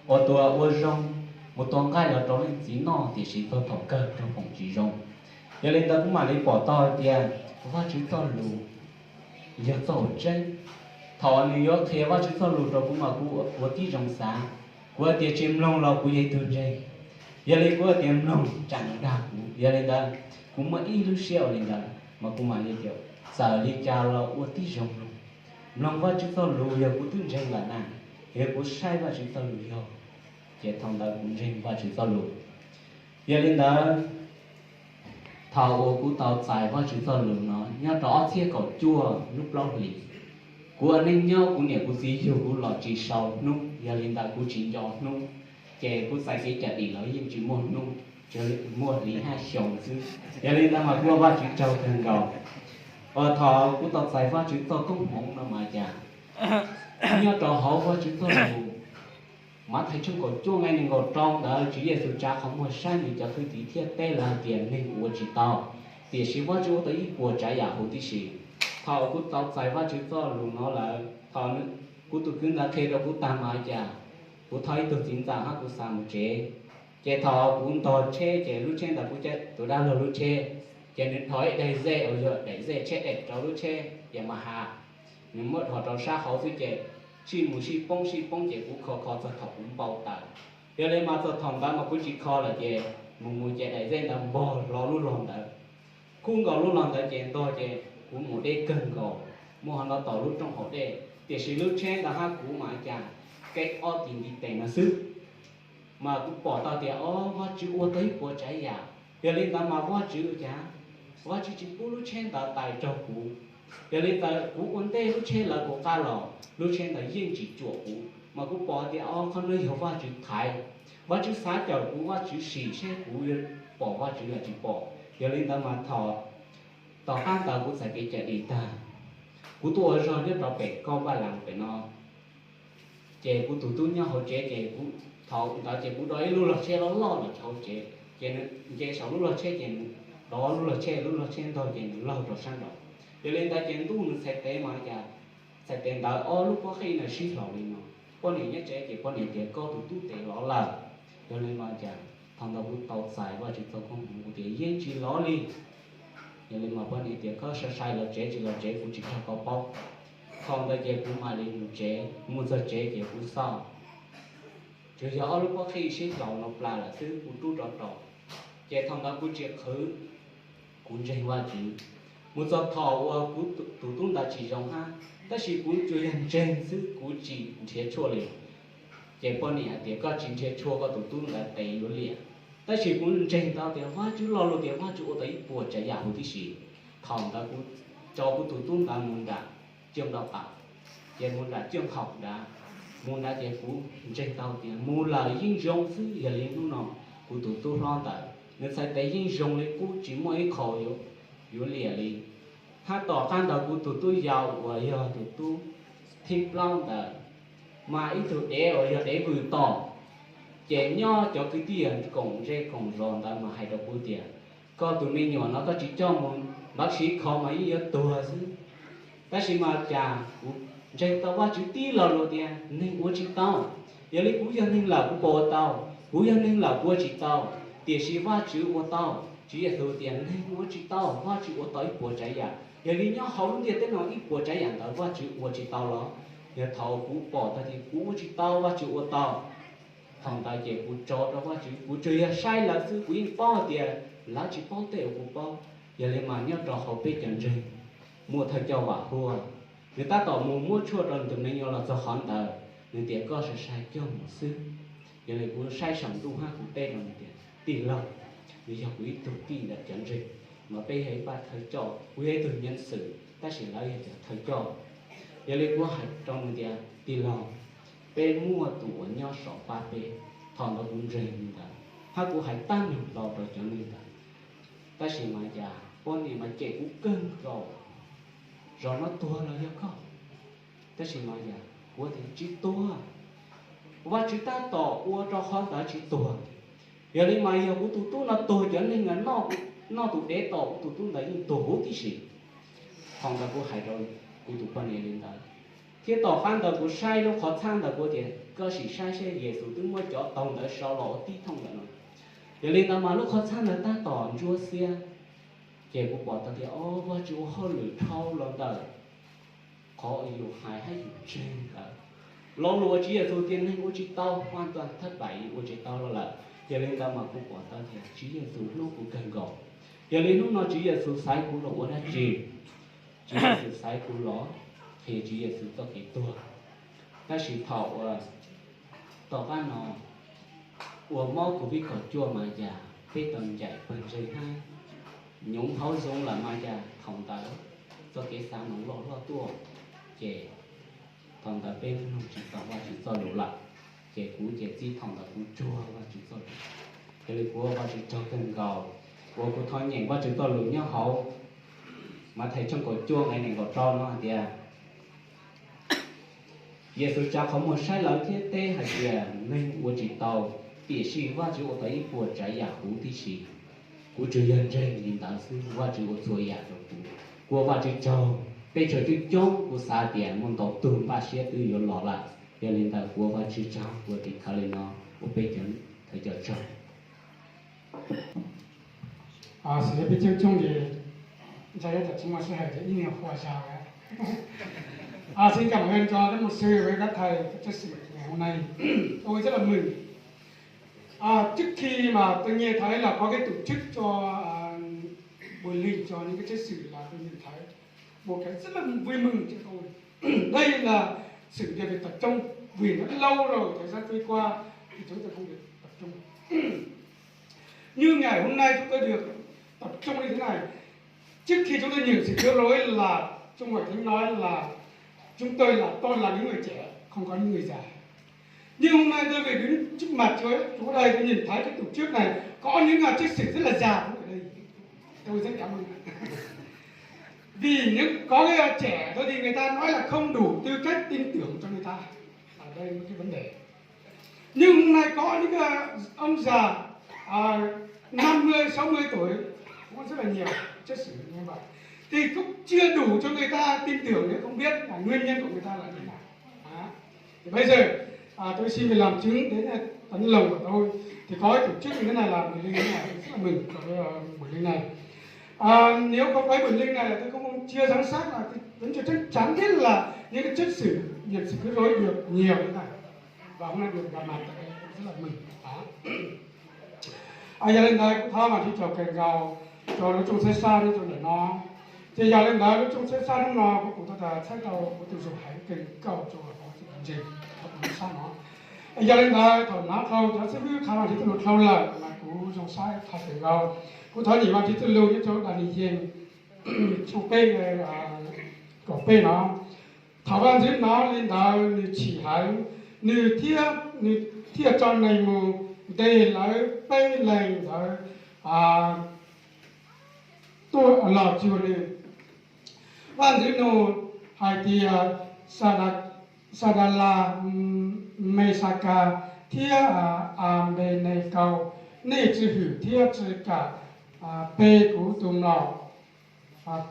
Ua tua ua zoo, mus tua nqaij los rau leej txiv noj, tiam sis txog thaum kawg raug foom tsis zoo. Yog li ntawd kuv mam li pom tau hais tias Vajtswv txoj lus yog txoj uas tseeb. Thaum nws yuav qhia Vajtswv txoj lus rau kuv mas kuv ua tib zoo xav, kuv hais tias tsis mloog los kuv yog ib tug ntseeg. Yog li kuv hais tias mloog tsam nws dag kuv. Yog li ntawd kuv muaj ib lub siab ua li ntawd mas kuv mam li tias txawm li cas los ua tib zoo mloog. Mloog Vajtswv txoj lus yog kuv twb ntseeg lawm na, yog kuv saib Vajtswv txoj lus yog, ces thaum ntawd kuv ntseeg Vajtswv txoj lus. Yog li ntawd, thaum uas kuv tau txais Vajtswv txoj lus no nyob rau ob txhiab kaum cuaj lub plaub hlis, kuv ua neej nyob kuv niam kuv txiv yug kuv los tsis sau hnub, yog li ntawd kuv tsis nco hnub, ces kuv txais kev cawm dim los yeej tsis muaj hnub, muaj hli hab xyoo xwb. Yog li ntawd mas kuv ua Vajtswv tsaug kawg nkaus. Uas thaum kuv tau txais Vajtswv txoj koob hmoov no mas cas nyob rau hauv Vajtswv txoj lus, Mathais tshooj kaum cuaj nqe nees nkaum rau ntawd Tswv Yexus tsa qhov muag saib nws cov thwj tim thiab teb lawv hais tias neeg ua tsis tau, tiam sis Vajtswv ua tau ib puas tsav yam huv tib si. Thaum kuv tau txais Vajtswv txoj lus no lawm, thaum kuv tus kwv ntawd qhia rau kuv tag mas cas kuv thov ib tug txiv ntxawm hab kuv xa mus tsev. Ces thaum kuv ntog tsheb ces lub tsheb ntawd kuv caij tus dab laug lub tsheb, ces nws dhos ib daim zej uas yog daim zej tsheb daim rau lub tsheb Yamaha, nws muab dhos rau sab hauv xwb ces sij mus sij poob sij poob ces kuv kho kho txog thaum kuv npau taws. Yog li mas txog thaum ntawd mas kuv tsis kho lawm ces mus mus ces daim zej ntawd npog hlo lub log ntawd, khub nkaus lub log ntawd ces ntog ces kuv mus deb kawg nkaus, muab hlo nto tom lub rooj haus dej, tiam sis lub tsheb ntawd hab kuv mas cas kev ob tis ntiv tes no xwb. Mas kuv pom tau tias o, Vajtswv ua tau ib puas tsav yam. Yog li ntawd mas Vajtswv cas, Vajtswv tsis pub lub tsheb ntawd tais raug kuv. Yog li ntawd kuv ua ntej lub tsheb lawv kuv qab los lub tsheb ntawd yeej tsis cuam kuv, mas kuv pom tias o, qhov no yog Vajtswv thaiv, Vajtswv xav cawm kuv, Vajtswv sim seb kuv yuav pom Vajtswv los tsis pom. Yog li ntawd mas thaum tom qab ntawd kuv txais kev cawm dim tag, kuv tuaj ua zog nyob rau pem Koj Vaj Las pem no. Ces kuv tus tub nyob hauv tsev ces thaum ntawd ces kuv do ib lub log tsheb loj loj los hauv tsev, ces nws nce saum lub log tsheb ces nws do lub log tsheb, lub log tsheb ntog ces nws laug rau sab nraud. Yog li ntawd ces ntuj nws txhais tes mas cas txhais tes ntawd ob lub pob qij no sib hlaus li no. Poj niam nyob tsev ces poj niam tias koj tus tub tes lov lawm. Yog li no cas thaum ntawd kuv tau txais Vajtswv txoj koob hmoov kuv tias yeej tsis lov li. Yog li mas poj niam tias koj sai sai los tsev tsis los tsev kuv tsis nrog koj paub. Thaum ntawd ces kuv mam li mus tsev, mus txog tsev ces kuv xauj, tsuas yog ob lub pob qij sib hlaus no plas lawm xwb, kuv rub rov rau. Ces thaum ntawd kuv tsis qhwv, kuv ntseeg Vajtswv. Mus txog thaum uas kuv tus tub ntawd tsis zoo hab, tab sis kuv tsuas yog ntseeg xwb, kuv tsis nrhiav tshuaj li. Ces poj niam hais tias koj tsis nrhiav tshuaj koj tus tub ntawd tes yuav liam. Tab sis kuv ntseeg tau tias Vajtswv lo lus tias Vajtswv ua tau ib puas tsav yam huv tib si. Thaum ntawd kuv tso kuv tus tub ntawd mus nram coj nrau tas, ces mus nram coj haum nrad, mus nrad ces kuv ntseeg tau tias mus lawm yeej zoo xwb. Yog li hnub no kuv tus tub hlob ntawd nws txhais tes yeej zoo li qub, tsis muaj ib qho yuav liam li. Hab tom qab ntawd kuv tus tub yau uas yog tus tub thib plaub ntawd, mas ib tug dev uas yog dev vwm tom, ces nyob cov kwv tij koom zej koom zos ntawd mas hais rau kuv tias koj tus me nyuam no koj tsis coj mus npav siv kho mas yeej yuav tuag xwb. Tab sis mas cas kuv ntseeg tau Vajtswv tib lo lus tias neeg ua tsis tau. Yog li kuv yog neeg lawm kuv puas ua tau? Kuv yog neeg lawm kuv ua tsis tau, tiam sis Vajtswv ua tau. Tswv Yexus tias neeg ua tsis tau, Vajtswv ua tau ib puas tsav yam. Yog li nyob hauv lub ntiaj teb no ib puas tsav yam ntawd Vajtswv ua tsis tau los? Yog thaum kuv pom tau tias kuv ua tsis tau, Vajtswv ua tau, thaum ntawd ces kuv tso rau Vajtswv, kuv tsuas yog saib lawv xwb, kuv yeej paub tias lawv tsis paub tej uas kuv paub. Yog li mas nyob rau hauv peb cov ntseeg muaj thawj coj Vam Huaj, nws tab tom mus muab tshuaj rau nws tus me nyuam los txog qhov ntawd, nws tias koj sai sai coj mus xwb. Yog li kuv saib saum ntuj hab kuv teb rau nws tias tij laug, nws yog kuv ib tug tij ntawm cov ntseeg, mas peb yog ib pab thawj coj, kuv yog ib tug nyeev xwm tab sis lawv yog cov thawj coj. Yog li kuv hais rau nws tias tij laug, peb muaj tus uas nyob saum pab peb. Thaum ntawd kuv ntseeg li ntawd hab kuv hais tag nrho rau cov neeg ntawd, tab sis mas cas poj niam mas cem kuv kawg nkaus, zos no tuag los yog koj? Tab sis mas cas kuv tias tsis tuag, Vajtswv tab tom ua rau qhov ntawd tsis tuag. Yog li mas yog kuv tus tub no tuag cov neeg noj tus dev tom kuv tus tub ntawd yeej tuag huv tib si. Thaum ntawd kuv hais rau kuv tus poj niam li ntawd, thiab tom qab ntawd kuv saib lub qhov txhab ntawd kuv tias Koj sim saib seb, Yexus twb muab cov taug ntawd sau los ua tib thooj lawm no. Yog li ntawd mas lub qhov txhab ntawd tab tom ntsuab xiab, ces kuv pom tau tias, o, Vajtswv ua hauj lwm dhau los ntawm qhov uas yus hais hab yus ntseeg ntawd. Lo lus uas Tswv Yexus tias neeg ua tsis tau, hua tua thab pais ua tsis tau los lawm. Yog li ntawd mas kuv pom tau tias Tswv Yexus hlub kuv kawg nkaus. Yog li hnub no Tswv Yexus xaiv kuv los ua dab tsi? Tswv Yexus xaiv kuv los qhia Tswv Yexus txoj kev tuag. Tab sis thaum uas tom qab no uas mob Covid kaum cuaj mas yog peb tau ncaim pawg ntseeg hab nyoov hauv Zoom lawm mas yog thaum ntawd txoj kev xav no loj loj tuaj, ces thaum ntawd peb mloog tsis tau Vajtswv txoj lus lawm, ces kuv ces txij thaum ntawd kuv tsuag Vajtswv txoj lus. Yog li kuv ua Vajtswv tsaug kawg nkaus uas kuv thov nyeem Vajtswv txoj lus nyob hauv Mathais tshooj kaum cuaj nqe nees nkaum rau no hais tias, Yexus tsa qhov muag saib lawv thiab teb hais tias, neeg ua tsis tau, tiam sis Vajtswv ua tau ib puas tsav yam huv tib si. Kuv tsuas yog ntseeg li ntawd xwb, Vajtswv ua txhua yam rau kuv. Kuv ua Vajtswv tsaug, peb tseem coob coob, kuv xav tias muaj ntau tug npaj siab twb yuav los lawm. Yog li ntawd kuv ua Vajtswv tsaug, kuv ua tim khawv li no, ua peb cov thawj coj tsaug. Xws li peb coob coob ces ntshe yuav tsis muaj sij hawm ces ib niag qhuas zag lawm. Xin cảm ơn cho các mục sư với các thầy các chấp sự ngày hôm nay. Tôi rất là mừng. À, trước khi mà tôi nghe thấy là có cái tổ chức cho à, buổi lễ cho những cái chấp sự là tôi nhìn thấy một cái rất là vui mừng cho tôi. Đây là sự việc về tập trung vì nó lâu rồi thời gian trôi qua thì chúng tôi không được tập trung. Như ngày hôm nay chúng tôi được tập trung như thế này. Trước khi chúng tôi nhận sự cứu rỗi là Trung Hội Thánh nói là chúng tôi là tôi là những người trẻ, không có những người già. Nhưng hôm nay tôi về đứng trước mặt Chúa, Chúa đây tôi nhìn thấy cái tổ chức này có những à, chức sự rất là già ở đây. Tôi rất cảm ơn. Vì nếu có cái à, trẻ thôi thì người ta nói là không đủ tư cách tin tưởng cho người ta. Ở đây một cái vấn đề. Nhưng hôm nay có những à, ông già à, năm mươi, sáu mươi tuổi, cũng rất là nhiều, chất sử như vậy. Thì cũng chưa đủ cho người ta tin tưởng, nếu không biết là nguyên nhân của người ta là như thế nào. Đó. Thì bây giờ à, tôi xin về làm chứng đến à, tấm lòng của tôi. Thì có cái tổ chức như thế này là Bùi Linh này, rất là mừng đối với à, Bùi Linh này. À, nếu không có Bùi Linh này là tôi cũng chưa dám xác là tôi vẫn chưa chắc chắn biết là những cái chất sử nhận sự cứu rỗi được nhiều như thế này. Và hôm nay được gặp mặt tại đây cũng rất là mừng. Đó. Yog li ntawd kuv thov Vaajtswv tsaug kawg nkaus rau lub rooj txhab sab nyob rau ntawm no. Ces yog li ntawd lub rooj txhab sab hnub no kuv kuj tau txhawb tau kuv tus zug heev kawg nkaus rau hauv txoj kev ntseeg hauv lub sab no. Yog li ntawd thaum hnav dhau cov xib hwb qha Vaajtswv txuj lug dhau lawm mas kuv zoo saib qha kawg nkaus. Kuv thov nyeem Vaajtswv txuj lug nyob rau Daniyees tshooj peb, kaum peb no. Thaum vaj ntxwv hnov li ntawd nws chim heev, nws thiaj, nws thiaj tso neeg mus ntes lawv peb leeg ntawd tuaj los cuag nws. Vaj ntxwv nug hais tias, Sadalas, Mesakas thiab Anpeneekaus, nej tsi hwm thiab tsi kam pe kuv tus mlom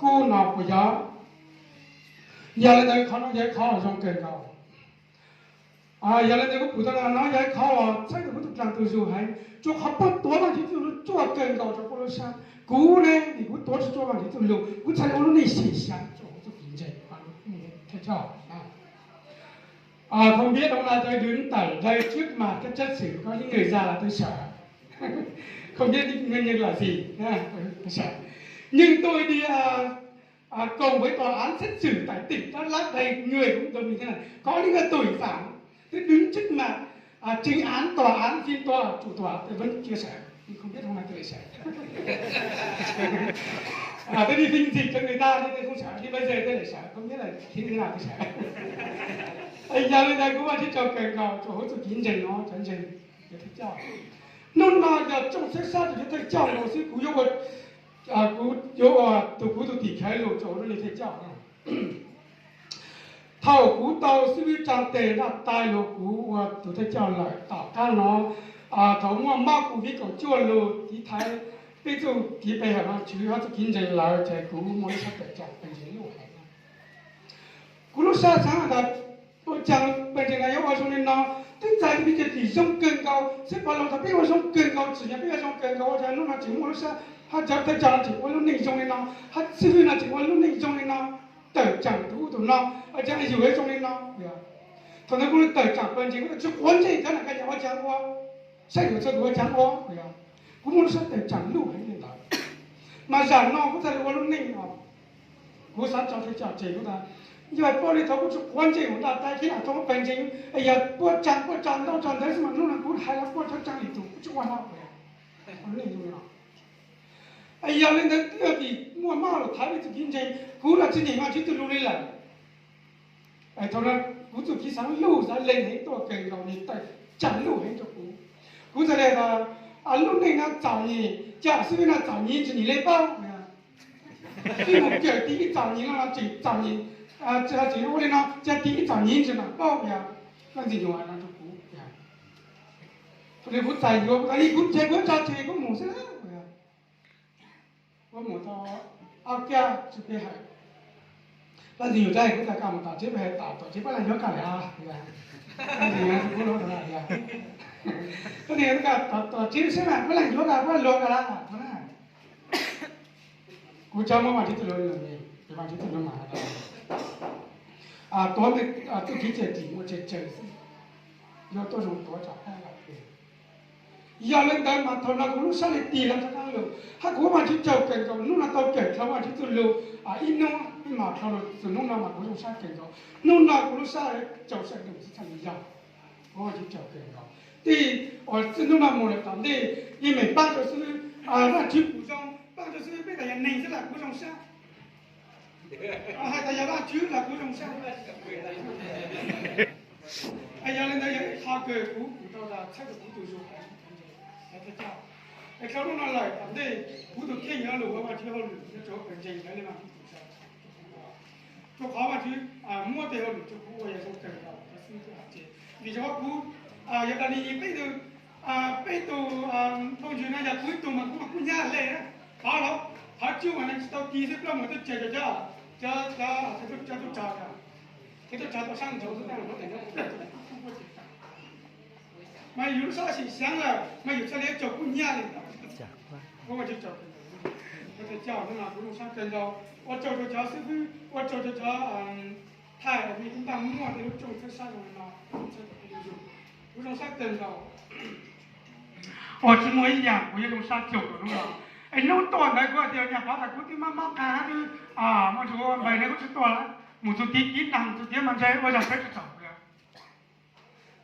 kub no puas yog? Yog li ntawd qhov no yog ib qhov zoo kawg nkaus. Yog li ntawd kuv pum tau no yog ib qhov uas txhawb rau kuv tus dlaag tus zug heev, rua qhov puab tuav Vaajtswv txuj lug ruaj kawg nkaus rau puab lub sab. Kuv ne, vim kuv tuav tsi ruaj Vaajtswv txuj lug, kuv txhad le ua lub neej xyem xyav rua huv txuj kev ntseeg. Không biết hôm nay tôi đứng tại đây trước mặt các chấp sự có những người già là tôi sợ. Không biết nguyên nhân là gì, tôi sợ. Nhưng tôi đi à, à, cùng với tòa án xét xử tại tỉnh Đắk Lắk đây, người cũng đồng như thế này. Có những cái tội phạm cứ đứng trước mặt à, chính án, tòa án, phiên tòa, chủ tọa, tôi vẫn chưa sợ. Nhưng không biết hôm nay tôi lại sợ. À, tôi đi phiên dịch cho người ta nên tôi không sợ, nhưng bây giờ tôi lại sợ, không biết là khi nào tôi sợ. Ê, yog li ntawd kuv Vaajtswv tsaug kawg nkaus rua huv txuj kev ntseeg no, cov ntseeg, cov thawj coj. Hnub no yog tsoom txhawb sab rua cov thawj coj nkaus xwb, kuv yuav ua, kuv yuav ua tug kuv tug tim khawv lug rua huv lub neej thawj coj no. Thaum kuv tau xib fwb tsaa tes nraj tai lug kuv ua tug thawj coj lawm tom qab no, thaum muaj mob Covid kaum cuaj lug tiv thaiv peb txuj kev pe hawm Vaajtswv hab txuj kev ntseeg lawm ces kuv muaj lub sab tawm tsaam pe ntseeg lub heev. Kuv lub sab xaav tas ua caag pe ntseeg na yuav ua zoo li no, Twb txais tus kev cai tim zoo kawg nkaus, xib pab laus tau peb ua zoo kawg nkaus, tsim nyog peb ua zoo kawg nkaus, ua cas hnub no tseem muaj lub sab hab cov thawj coj no tseem ua lub neej zoo li no, hab xib hwb no tseem ua lub neej zoo li no, tawm tseem tus ub tus no, ua cas yus zoo li no. Thaum ntawd kuv tawm tseem pawg ntseeg, kuv tsis quav ntsej cov nam ka yam ua cas ua, saib yuav txog tus ua cas ua. Kuv muaj lub sab tawm tseem luj heev li ntawd, mas zam no kuv txhaj li ua lub neej os. Kuv xav tso thawj coj tseg kuv tas, yog poj li thaum kuv tsis quav ntsej mus ntaj tab khib lam thoob pawg ntseeg, yog puaj tsaa puaj tsaa ntau tsav ntawd xwb mas hnub no kuv hais los puaj tsav tsaa li tus kuv tsis ua no. Yog li ntawd twb yog tim muaj mab lus thaiv peb txuj kev ntseeg, kuv los tsis nyeem Vajtswv txuj lus li lawm. Thaum no kuv txuj kev xaav luj xaav lees heev tuaj kawg nkaus, nws tawm tseem luj heev rau kuv. Kuv txhaj li tas, lub neej no txom nyem, cas xib hwb no txom nyem ntsis nyem li paub. Twb mus kawm tiv ib txom nyem no los tseem txom nyem, tseem ua li no cas tiv ib txom nyem ntsis mam paub. Leej Ntxwg Nyoog hais no rau kuv. Thaum li kuv txais yuav kuv tas li kuv ntshe kuv tso tseg kuv mus xwb. Kuv mus tau ob kab tsis peb hawm, Leej Ntxwg Nyoog tsa kuv tas koj mus tom tsev peb hawm, tom tom tsev peb leeg yuav koj lawm. Leej Ntxwg Nyoog kuv los, Leej Ntxwg Nyoog tom tom tsev seb mas peb leeg yuav koj, peb luag koj lawm. Kuv tsa muab Vajtswv txuj lus, ces Vajtswv txuj lus mas tuav txuj kev cai tim muaj tsawg tsawg xwb, yog tuaj zoo tuav tso qab lawm. Yog li ntawd mas thaum no kuv lub sab li tig los rov qab lug, hab kuv Vajtswv tsaug kawg nkaus hnub no tau kawm dhau Vajtswv txuj lus ib hnub ib hmos dhau lug txug hnub no mas kuv zoo sab kawg nkaus. Hnub no kuv lub sab tsaug sab ntuj tsis txhaj li yog, kuv Vajtswv tsaug kawg nkaus. Tej uas txij hnub no mus lawm tom ntej yeej meem paab rua xwb, Vajtswv pum zoo paab rua xwb, peb tas yog neeg xwb los kuv zoo sab. Hais tas yog Vajtswv los kuv zoo sab. Yog li ntawd yog ib qho kws kuv pum tau tas txhawb rua kuv tug zug heev. Es dhau hnub no lawm tom ntej kuv tug kheej yuav lug ua Vajtswv hauj lwm, yuav tsum pawg ntseeg ntawd li mas kuv tug zug. Rua qhov Vajtswv muab tej hauj lwm rua kuv ua yog zoo kawg nkaus cov xib hwb hab ces vim rua qhov kuv yog tas li peb tug, peb tug phooj ywg no yog kuv ib tug mas kuv mas kuj nyab le na. Thov, thov Tswv mas neeg tsis tau kis xwb, plaub mug twb tseg rua cov, cov, cov tub rog, cov tub rog tau sab nraud xwb, mas yus lub sab xim xyaav lawm mas yus txhaj li tsaug kub hnyiab li ntawd. Kuv ua tsaug, ua tsaug hnub no kuv zoo sab kawg nkaus, ua tsaug rua cov xib hwb, ua tsaug rua cov thaij me tub ntaj muaj tej lub rooj txhawb sab zoo li no, txhawb rua peb lub zug. Kuv zoo sab kawg nkaus. Ua tsis muaj ib yaam kuv yuav zoo sab tsuag rua hnub no. Es hnub tuaj ntawd kuv hais tias nyaj qhov tas kuv twb mob mob qab, twb muaj tsuas npaim ne kuv tsis tuaj lawm, mus txug tiv kiv neeg txug tiv mas ntshe ua zog peb tsis txaus kuv lawm.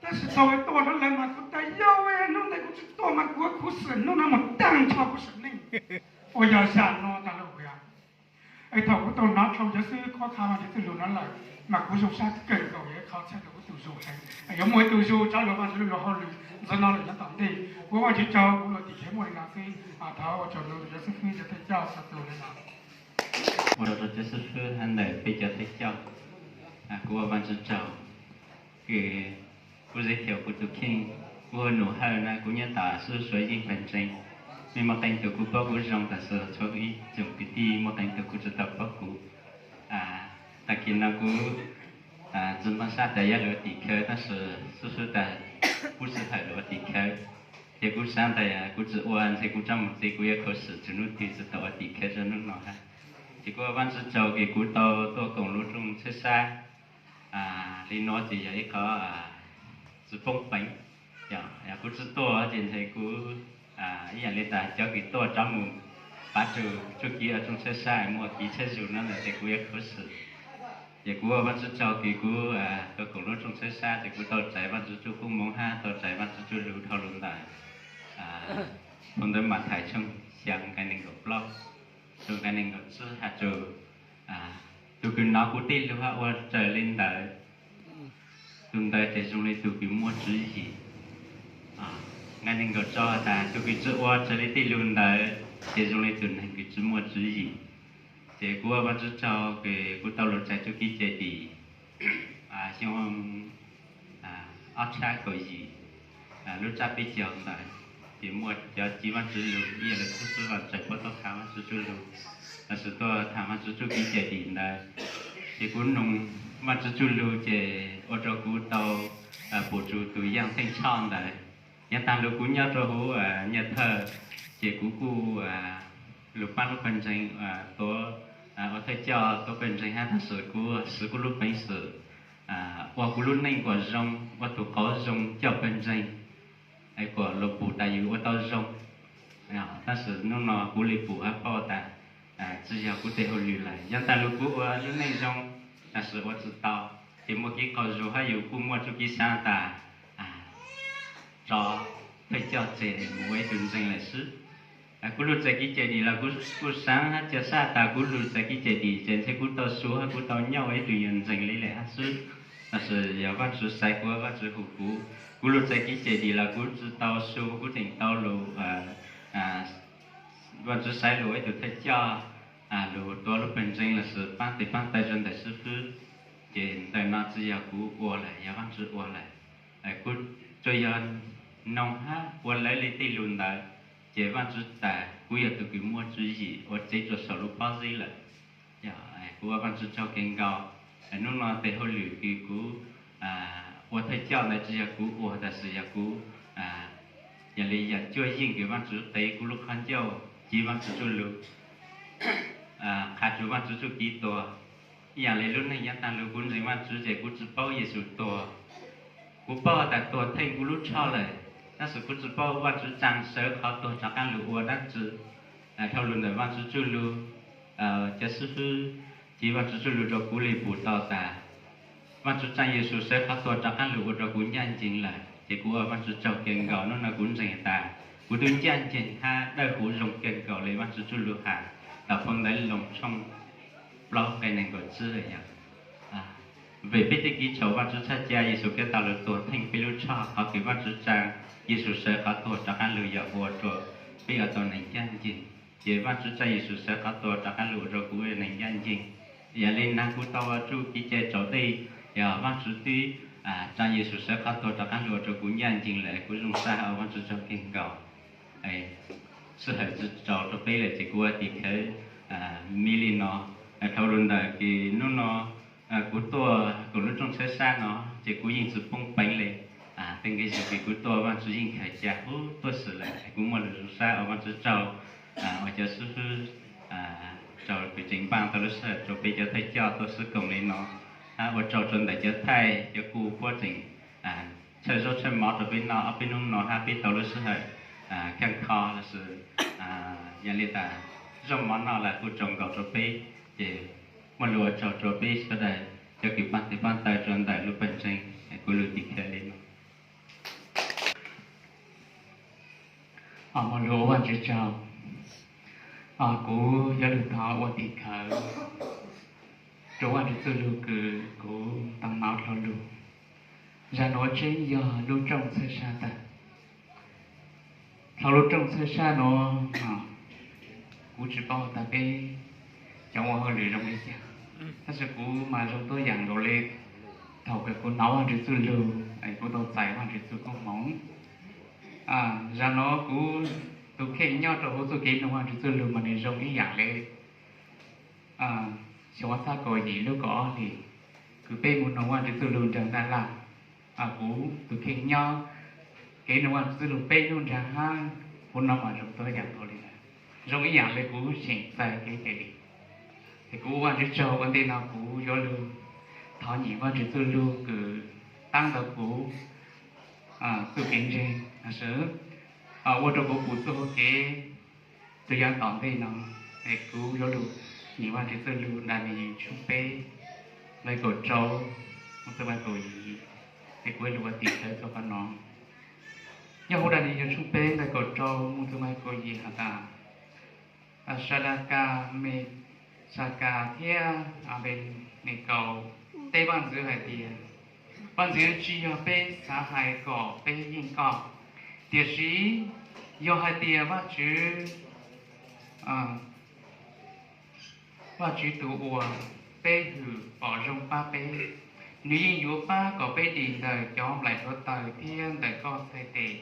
Tab sis thaum tuaj rau lawv mas kuv tas yog hnub ntawd kuv tsis tuaj mas kuv khuv xim hnub no mus taag nrho kuv sim neej. Ua yog zag no tas lawm kuv yog. Es thaum kuv tau nov dhau cov xib hwb qhuab qha Vajtswv txuj lug no lawm mas kuv zoo sab kawg nkaus, yog ib qho txhawb rua kuv tug zug heev. Yuav muaj ib tug zug rov lug Vajtswv lub luag hauj lwm ntxiv no lawm nyob tom ntej. Kuv ua Vajtswv tsaug, kuv lug tim kev muaj li no xwb, thov ua tsaug rua cov xib hwb cov thawj coj txhua tus li no. Ua tsaug rua cov xib hwb hab ntawm peb cov thawj coj. Kuv ua Vajtswv tsaug kws kuv zej thiab kuv tus kheej, kuv hu Num Hawj na, kuv nyob tom Suav Yeej Pawg Ntseeg. Mej muaj qee tug kuj paub kuv zoo, tab sis tshuav ib tsoom kwv tij muaj qee tug kuj tsis tau paub kuv. Tag kis no kuv tsis npaj sab tas yuav lug ua tim khawv, tab sis xib hwb tas pub sij hawm lug ua tim khawv. Ces kuv xav tas kuv tsis ua ntshe kuv tso mus txiv kuv yuav khuv xim txug hnub twg tsis tau ua tim khawv zoo hnub no hab. Ces kuv ua Vajtswv tsaug kws kuv tau tuaj koom lub rooj txhawb sab li no ces yog ib qho tsis poob peev. Yog kuv tsis tuaj ces ntshe kuv ib yaam li tas cov kws tuaj rov mus pav rua txuj kev ua rooj txhawb sab muaj kev tshab zug no ntawm ces kuv yuav khuv xim. Ces kuv ua Vajtswv tsaug kws kuv tau koom lub rooj txhawb sab ces kuv tau txais Vajtswv txuj koob moov hab tau txais Vajtswv txuj lug dhau lug ntawm phoo ntawv Mathais tshooj xyaa nqe neeg nkaum plaub rua nqe neeg nkaum tsib has rua, tus kws nov kuv tej lug hab ua raws li ntawd, tus ntawd ces zoo li tus kws muaj tswv yim. Nqe neeg nkaum rau tas tus kws tsis ua raws li tej lug ntawd ces zoo li tus neeg kws tsis muaj tswv yim. Ces kuv ua Vajtswv tsaug kws kuv tau lug txais txuj kev cai tim xyoo ob txhiab kaum yim lub tsab peb caug ntawd, ces muaj cov txiv Vajtswv lug ib yam li xib hwb Vam Tsawg puab tuaj qha Vajtswv txuj lug, lossis tuaj tham Vajtswv txuj kev cai tim ntawd. Ces kuv noog Vajtswv txuj lug ces ua rau kuv tau pum tsuas tus Yaj Theej Choj ntawd. Yav tag los kuv nyob rau hauv nyaj thawj, ces kuv kuj lug paab lub pawg ntseeg tuav, ua thawj coj tuav pawg ntseeg hab, tab sis kuv siv kuv lub peev xwm ua kuv lub neej kom zoo, ua tug qauv zoo coj pawg ntseeg, kom luas pum tas yus ua tau zoo. Tab sis hnub no kuv le pum hab paub tas tsi yog kuv tej hauj lwm lawm. Yav tag los kuv ua lub neej zoo, tab sis ua tsi tau, ces muaj kev qaug zug hab yus kuj muaj txuj kev xaav tas tso thawj coj tseg mus ua ib tug ntseeg lawm xwb. Kuv lug txais kev cai dim los kuv kuj xaav hab ca sab tas kuv lug txais kev cai dim ces ntshe kuv tau su hab kuv tau nyob ua ib tug yawg ntseeg li lawm hab xwb. Tab sis yog Vaajtswv xaiv kuv, Vaajtswv hu kuv, kuv lug txais kev cai dim los kuv tsi tau su, kuv tseem tau lug, Vaajtswv xaiv lug ua ib tug thawj coj, lug tuav lub pawg ntseeg los sis paab tes paab taw rua ntawm xib fwb. Ces ntawm no tsi yog kuv ua lawm, yog Vaajtswv ua lawm. Kuv tsuas yog noog hab ua lawv le tej lug ntawd, ces Vaajtswv tas kuv yog tug kws muaj tswv yim ua tsev rua saum lub pob zeb lawm. Kuv ua Vaajtswv tsaug kawg nkaus. Hnub no tes hauj lwm kws kuv ua thawj coj ntawd tsi yog kuv ua, tab sis yog kuv, yog li yam cuab yeej kws Vaajtswv qiv kuv lub qhov ncauj, ci Vaajtswv txuj lug, qha rua Vaajtswv txuj kev tuag. Ib yam li lub neej yav tag los kuv ntseeg Vaajtswv ces kuv tsi paub Yexus tuag. Kuv paub tas tuag theej kuv lub tshoj lawm, tab sis kuv tsi paub Vaajtswv tsaa sawv qhov tuag rov qaab lug ua dlaab tsi. Dhau lug ntawm Vaajtswv txuj lug, cov xib fwb ci Vaajtswv txuj lug rua kuv le pum tau tas Vaajtswv tsaa Yexus sawv qhov tuag rov qaab lug ua rua kuv ncaaj nceeg lawm, ces kuv ua Vaajtswv tsaug kawg nkaus. Hnub no kuv ntseeg tas kuv tub ncaaj nceeg hab dawb huv zoo kawg nkaus le Vaajtswv txuj lug has tom phoo ntawv Loos tshooj plaub nqe neeg nkaum tsib lawm yog, vim peb tej kev txhaum Vaajtswv txhaj ca Yexus Khetos lug tuag theej peb lub tshoj. Qhov kws Vaajtswv tsaa Yexus sawv qhov tuag rov qaab lug yog ua rua peb ua tau neeg ncaaj nceeg. Ces Vaajtswv tsaa Yexus sawv qhov tuag rov qaab lug ua rua kuv ua neeg ncaaj nceeg. Yog li nag kuv tau ua txuj kev cai tsaus dej, yog Vaajtswv twb tsaa Yexus sawv qhov tuag rov qaab lug ua rua kuv ncaaj nceeg lawm, kuv zoo sab hab ua Vaajtswv tsaug kawg nkaus. Sij hawm tsi tsaus rua peb lawm ces kuv ua tim khawv me li no. Dhau lug ntawm kws hnub no kuv tuaj koom lub rooj txhawb sab no ces kuv yeej tsi poob peev le. Tej nqe zug kws kuv tuaj Vaajtswv yeej khaws ca huv tuaj xwm lawm, kuv muaj lug zoo sab ua Vaajtswv tsaug, ua cov xib fwb tsaug kws tseem npaaj tau lub sij hawm rua peb cov thawj coj tuaj sib koom li no. Hab ua tsaug rua ntawm cov thaij cov kuj puab tseem tshawb zaub tshawb mov rua peb noj ob peb hnub no hab peb tau lub sij hawm khaaj kho lossis yog li tas zaub mov noj los kuj tsaus nkaus rua peb. Ces muaj lug ua tsaug rua peb sawv daws cov kws paab tes paab taw rua ntawm lub pawg ntseeg, kuv lug tim khawv li no. Muaj lug ua Vaajtswv tsaug. Kuv yuav lug thov ua tim khawv rua Vaajtswv txuj lug kws kuv tau hnov dlhau lug. Zag nuav tseeb yog lub rooj txhawb sab tag. Dlhau lub rooj txhawb sab nuav, kuv tsi paub tas peb cov ua hauj lwm zoo li cas, tab sis kuv mas zoo tuab yaam nkaus le thaum kws kuv hnov Vaajtswv txuj lug, kuv tau txais Vaajtswv txuj koob hmoov. Zag nuav kuv tus kheej nyob rua huv txuj kev nug Vaajtswv txuj lug mas nwg zoo ib yaam le xyoo ob txhiab kaum yim lub kaum ob hli kws peb mus nug Vaajtswv txuj lug nraag ntaj laj. Kuv tus kheej nyob kev nug Vaajtswv txuj lug peb nub nraag hab, kuv hnov mas zoo tuab yaam nkaus le, zoo ib yaam le kuv seem txais kev cai dim. Es kuv ua Vaajtswv tsaug, ua ntej no kuv yuav lug thov nyem Vaajtswv txuj lug kws taab ntau kuv txuj kev ntseeg, ua rua kuv pum txuj hauv kev rua yav tom ntej no. Es kuv yuav lug nyem Vaajtswv txuj lug Daniyees tshooj peb nqe kaum rau moog txug nqe kaum yim. Es kuv lug ua tim khawv txug qhov no. Nyob huv Daniyees tshooj peb nqe kaum rau moog txug nqe kaum yim has tas, Sadrakas, Mesakas thiab Anpenekaus teb vaaj ntxwv hais tias, Vaaj ntxwv, tsi yog peb xav hais kom peb yeej koj, tiam sis yog hais tias Vaajtswv, Vaajtswv tus uas peb hwm pom zoo pab peb, nws yeej yuav pab kom peb dim ntawm cov nplaim hluav taws thiab ntawm koj txhais tes.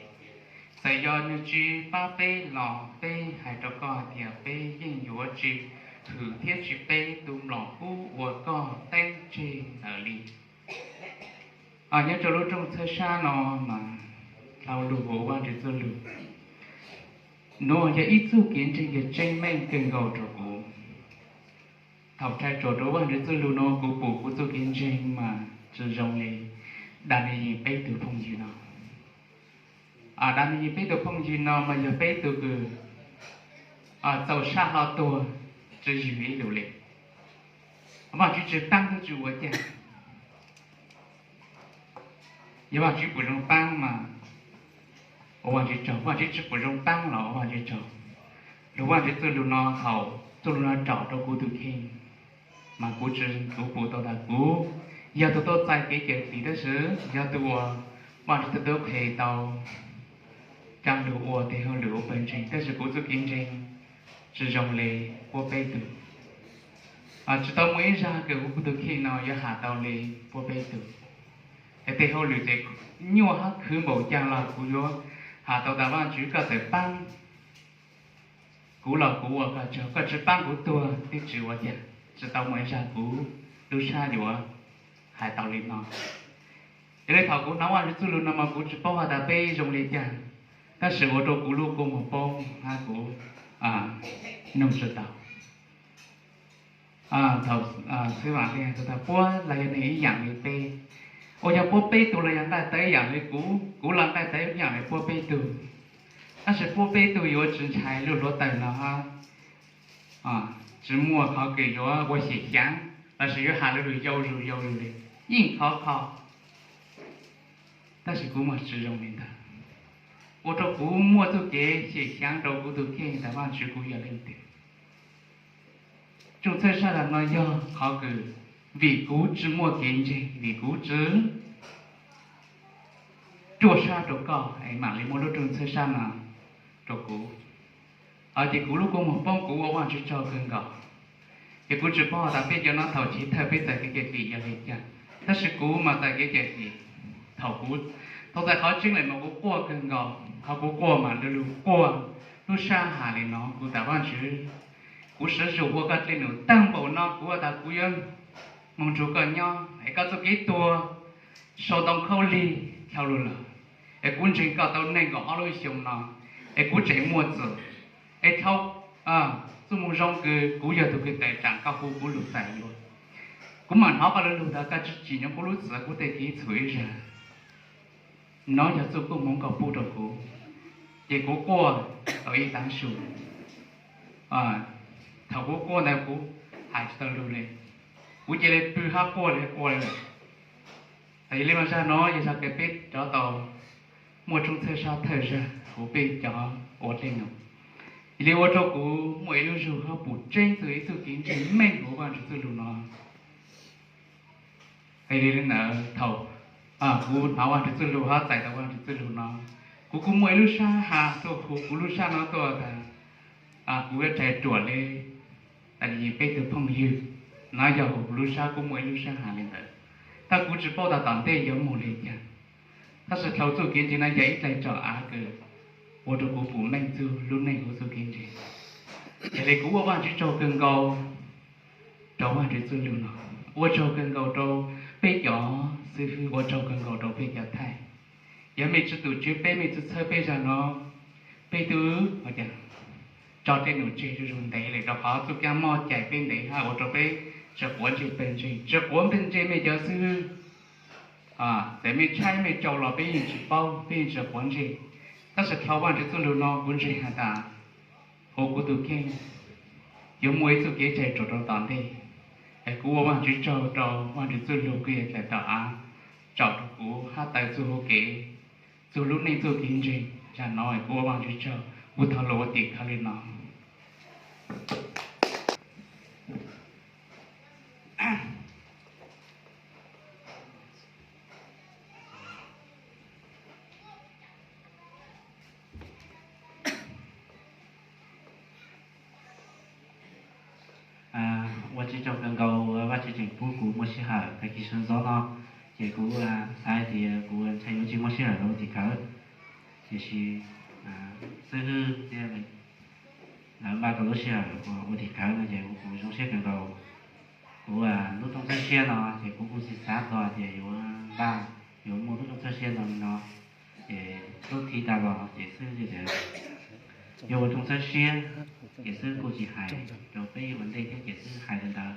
Txawm yog nws tsi pab peb los peb hais rau koj hais tias peb yeej yuav tsi hwm thiab tsi peb tus mlom kub uas koj teeb tseg ntawd li. Nyob rau lub rooj txhawb sab no mas dhau lug ua Vajtswv txuj lug, nuav yog ib txuj kev ntseeg yog tseeb meej kawg nkaus rau kuv. Thaum tshais tsuam rau Vajtswv txuj lug no kuv pum kuv txuj kev ntseeg mas tsi zoo li Daniyees peb tug phooj ywg no. Daniyees peb tug phooj ywg no mas yog peb tug kws txaus sab hlo tuag tsi yws ib lus li. Vajtswv tsi paab tub tsi ua caag. Yog Vajtswv pum zoo paab mas ua Vajtswv tsaug, Vajtswv tsi pum zoo paab los ua Vajtswv tsaug. Lug Vajtswv txuj lug no thaum txuj lug no raug rau kuv tug kheej mas kuv tsi, kuv pum tau tas kuv yog tug tau txais kev cawm dim tab sis yog tug uas Vajtswv tau tub qhe tau caab lug ua tes hauj lwm ua pawg ntseeg tab sis kuv txuj kev ntseeg tsi zoo li puab peb tug. Tsi tau muaj ib zag kws huv kuv tug kheej no yuav has tau li puab peb tug. Es tes hauj lwm tseem nyuaj hab khwv npaum caag los kuv yuav has tau tas Vajtswv koj txawm paab kuv los kuv ua koj tsaug, koj tsi paab kuv tuag twb tsi ua caag, tsi tau muaj ib zag kuv lub sab yuav hais tau li no. Yog li thaum kuv hnov Vajtswv txuj lug no mas kuv tsi paub has tas peb zoo li caag, tab sis ua rau kuv lub kua muag poob hab kuv nug tsi tau. Thaum xib vam le tas puab los yog neeg ib yaam li peb, ua yog puab peb tug los yog nqaij tawv ib yaam li kuv, kuv los nqaij tawv ib yaam li puab peb tug. Tab sis puab peb tug yuav tsi ntshai lub hluav taws no hab tsi muaj qhov kws yuav ua xyem xyaav lossis yuav has lug yau zug yau zug li, yeej khov kho. Tab sis kuv mas tsi zoo li ntawd, ua rau kuv muaj txuj kev xyem xyaav rau kuv tug kheej tas Vajtswv kuv yog leej twg. Rooj txhawb sab zag no yog qhov kws vim kuv tsi muaj kev ntseeg, vim kuv tsi ruaj sab rau koj es mam li muaj lub rooj txhawb sab no rau kuv. Ces kuv lub kua muag poob, kuv ua Vajtswv tsaug kawg nkaus. Ces kuv tsi paub tas peb cov no thaum chiv thawj peb txais kev cawm dim yog li cas, tab sis kuv mas txais kev cawm dim thaum kuv tau txais qhov tseeb lawm mas kuv quaj kawg nkaus. Qhov kuv quaj mas lug lug quaj, lub sab has li no, kuv tas Vajtswv, kuv siv zug ua koj dlej num taag npaum no, kuv tas kuv yuav moog nrug koj nyob es koj txuj kev tuag sau ntoo khaub lig dhau lug lawm, es kuv ntseeg koj tau nees nkaum ob lub xyoo no, es kuv tseem muaj txim, es dhau txuj moo zoo kws kuv yog tug kws tawm tsaam koj hu kuv lug txais yuav. Kuv mam hnov koj lug lug tas koj tsi tsim nyog kuv lub txim kuv tej kev txhum ib zag. No yog txuj koob hmoov koj pub rau kuv. Ces kuv quaj tau ib taav su. Thaum kuv quaj ntawd kuv hais tsi tau lug li, kuv cia li pw hab quaj li quaj li lawm. Yog li mas zag no yog zag kws peb rov tau muaj rooj txhawb sab thawj zag huv peb cov ua dlej num. Yog li ua rau kuv muaj ib lub zug hab pum tseeb txug ib txuj kev ntseeg meej huv Vajtswv txuj lug no. Yog li ntawd thaum kuv hnov Vajtswv txuj lug hab txais tau Vajtswv txuj lug no, kuv kuj muaj ib lub sab has tuaj huv kuv lub sab no tuaj tas kuv yuav tshais ruam li Daniyees peb tug phooj ywg. No yog huv kuv lub sab kuj muaj ib lub sab has li ntawd, tab kuv tsi paub tas tom ntej yuav moog li cas. Tab sis dhau txuj kev ntseeg no yog ib dlaim tsom av kws ua rau kuv pum meej txug lub neej huv txuj kev ntseeg. Yog li kuv ua Vajtswv tsaug kawg nkaus rau Vajtswv txuj lug no, ua tsaug kawg nkaus rau peb cov xib hwb, ua tsaug kawg nkaus rau peb cov thaij. Yog mej tsi tum tswv peb, mej tsi txhawb peb zag no, peb tub tso dlej num tseg zuj zus ntev lawm rau qhov txuj kab mob cais peb ntev hab ua rau peb tsi quav ntsej pawg ntseeg, tsi quav ntsej mej cov xib hwb. Txawm mej tshaib mej tsau los peb yeej tsi paub, peb yeej tsi quav ntsej. Tab sis dhau Vajtswv txuj lug no kuv ntseeg has tas huv kuv tug kheej yuav muaj ib txuj kev tshais ruam rau tom ntej. Es kuv ua Vajtswv tsaug rau Vajtswv txuj lug kws yog dlaim tom av tsom rau kuv hab taw txuj huv kev, txug lub neej txuj kev ntseeg. Zag no es kuv ua Vajtswv tsaug, kuv thov lug ua tim khawv li no. Ua tsaug kawg nkaus Vajtswv tseem pub kuv muaj sij hawm tag kis sawv ntxov no, ces kuv xav hais tias kuv ntshai yuav tsis muaj sij hawm rau tim khawv. Tiam sis xib hwb thiab lawv npaj tau lub sij hawm ua tim khawv no ces kuv zoo siab kawg nkaus. Kuv lub rooj txhawb siab no ces kuv kuj tsis xav txog tias yuav npaj yuav muaj lub rooj txhawb siab no li no. Ces lub thib tas los ces xib hwb tias yuav ua rooj txhawb siab, ces xib hwb kuj tsis hais rau peb ua ntej thiab, ces xib hwb hais li ntawd.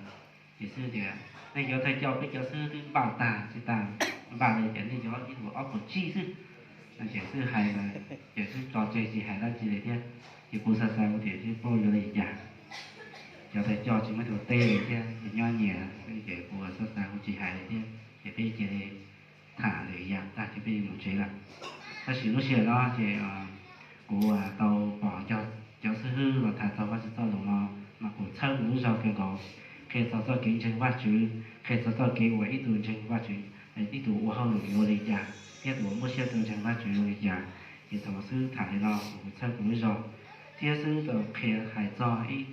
Ces xib hwb tias nej cov thawj coj peb cov xib hwb twb npaj tag tsis tas, npaj li ces nej cov ib puas ob puas tsib xwb. Ces xib hwb hais, ces xib hwb tso tseg tsis hais dab tsi li thiab. Ces kuv xav xav kuv tias tsis paub yuav li cas, cov thawj coj tsis muaj tus teb li thiab, ces nyob nyias ces kuv xav xav kuv tsis hais li thiab, ces peb cia li tham lwm yam tag ces peb mus tsev lawm. Tab sis lub sij hawm no ces kuv tau pom cov xib hwb los tham txog Vajtswv txoj lus no, mas kuv txhawb kuv lub zog kawg nkaus, qhia txog txoj kev ntseeg Vajtswv, qhia txog txoj kev uas ib tug ntseeg Vajtswv, ib tug ua hauj lwm yuav ua li cas thiab tus uas muaj siab rau ntseeg Vajtswv yuav ua li cas. Ces thaum xib hwb tham li no kuv txhawb kuv lub zog, thiab xib hwb tau qhia hais txog ib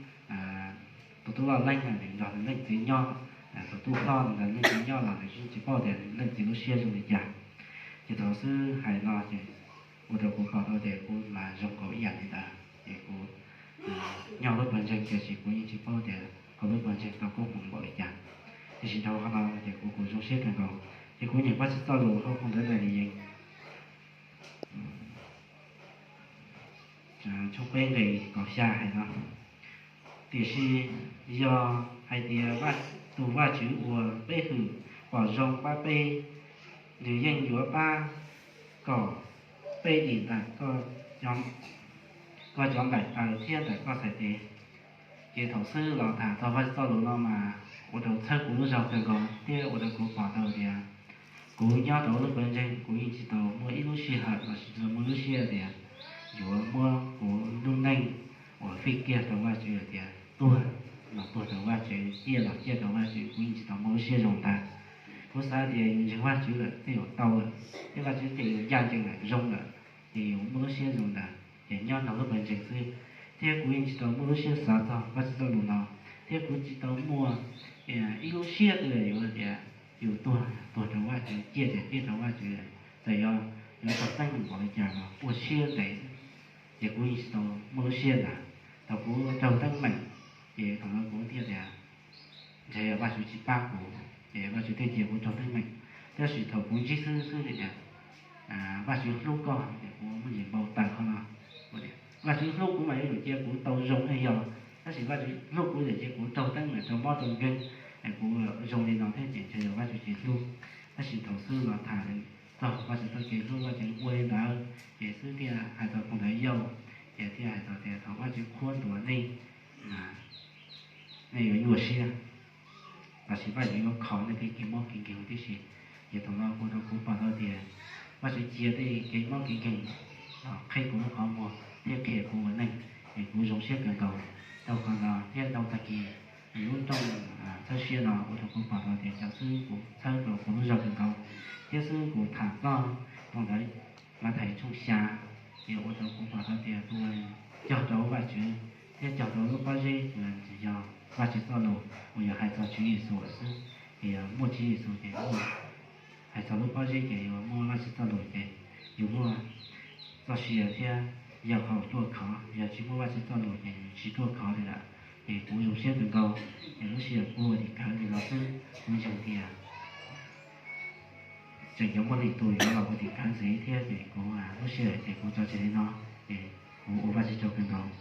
tus tub loj leej nws nrog nws leej txiv nyob, tus tub hlob nws nrog leej txiv nyob los nws yeej tsis paub tias leej txiv lub siab zoo li cas. Ces thaum xib hwb hais no ces ua rau kuv pom tau tias kuv mas zoo nkaus ib yam li ntawd, ces kuv nyob lub pawg ntseeg tiam sis kuv yeej tsis paub tias kuv lub pawg ntseeg tau koob hmoov npaum li cas. Tiam sis dhau qhov no ces kuv kuj zoo siab kawg nkaus, ces kuv nyeem Vajtswv txoj lus hauv phau ntawv Daniyees tshooj peb nqe kaum xya hais no: Tiam sis yog hais tias tus Vajtswv uas peb hwm pom zoo pab peb, nws yeej yuav pab kom peb dim ntawm koj cov nplaim taws thiab ntawm koj txhais tes. Ces thaum xib hwb los tham txog Vajtswv txoj lus no mas ua rau txhawb kuv lub zog kawg nkaus thiab ua rau kuv pom tau tias kuv nyob rau lub pawg ntseeg kuv yeej tsis tau muaj ib lub sij hawm los sis tsis tau muaj lub siab tias yuav muab kuv lub neej uas fij kiag rau Vajtswv hais tias tuag los tuag rau Vajtswv, ciaj los ciaj rau Vajtswv, kuv yeej tsis tau muaj lub siab zoo ntawd. Kuv xav tias yus ntseeg Vajtswv lawm tej zaum tau lawm, thiab Vajtswv tej zaum ncaj ncees lawm zoo lawm, ces yus muaj lub siab zoo ntawd ces nyob nrog lub pawg ntseeg xwb. Thiab kuv yeej tsis tau muaj lub siab xav txog Vajtswv txoj lus no, thiab kuv tsis tau muaj ib lub siab twg yuav tias yus tuag tuag rau Vajtswv, ciaj tias ciaj rau Vajtswv, txawm yog yuav raug teeb meem npaum li cas los ua siab ntev xwb, ces kuv yeej tsis tau muaj lub siab ntawd. Thaum kuv raug teeb meem, ces thaum no kuv thiaj tias ntshe yog Vajtswv tsis pab kuv, ces Vajtswv thiaj cia kuv raug teeb meem. Tab sis thaum kuv ntsib xwb xwb tias Vajtswv hlub koj, ces kuv muaj ntsis npau taws qhov no. Vajtswv hlub kuv mas yuav tsum cia kuv tau zoo thiaj yog, tab sis Vajtswv hlub kuv ces cia kuv raug teeb meem rau mob rau nkeeg, kuv zoo li no thiab ces ntshe yog Vajtswv tsis hlub. Tab sis thaum xwb los tham txog Vajtswv txoj kev hlub, Vajtswv ua li ntawd, ces xwb thiaj hais txog phau ntawv Yauj, ces thiaj hais txog tias thaum Vajtswv qhuab ntuas nej, nej yuav nyuaj siab, tab sis Vajtswv yuav kho nej tej kev mob kev nkeeg huv tib si. Ces thaum no ua rau kuv pom tau tias Vajtswv cia tej kev mob kev nkeeg los qheb kuv lub qhov muag thiab qhia kuv ua neej, es kuv zoo siab kawg nkaus. Dhau qhov no thiab dhau tag kis lub rooj txhawb siab no ua rau kuv pom tau tias cov xib hwb kuj txhawb rau kuv lub zog kawg nkaus, thiab xib hwb kuj tham txog phau ntawv Mathais tshooj xya, ces ua rau kuv pom tau tias tus uas cog rau Vajtswv thiab cog rau lub pob zeb uas yog Vajtswv txoj lus uas yog hais txog Tswv Yexus lawm xwb. Ces yog muaj Tswv Yexus ces muaj, hais txog lub pob zeb ces yuav muaj Vajtswv txoj lus ces yus muaj txoj sia thiab yog qhov ruaj khov. Yog tsis muaj Vajtswv txoj lus ces yus tsis ruaj khov li lawm. Ces kuv zoo siab kawg nkaus, ces lub sij hawm kuv ua tim khawv li no xwb, kuv ntseeg tias tseem yuav muaj leej twg yuav los ua tim khawv ntxiv thiab, ces kuv lub sij hawm ces kuv tso tseg li no, ces kuv ua Vajtswv tsaug kawg nkaus.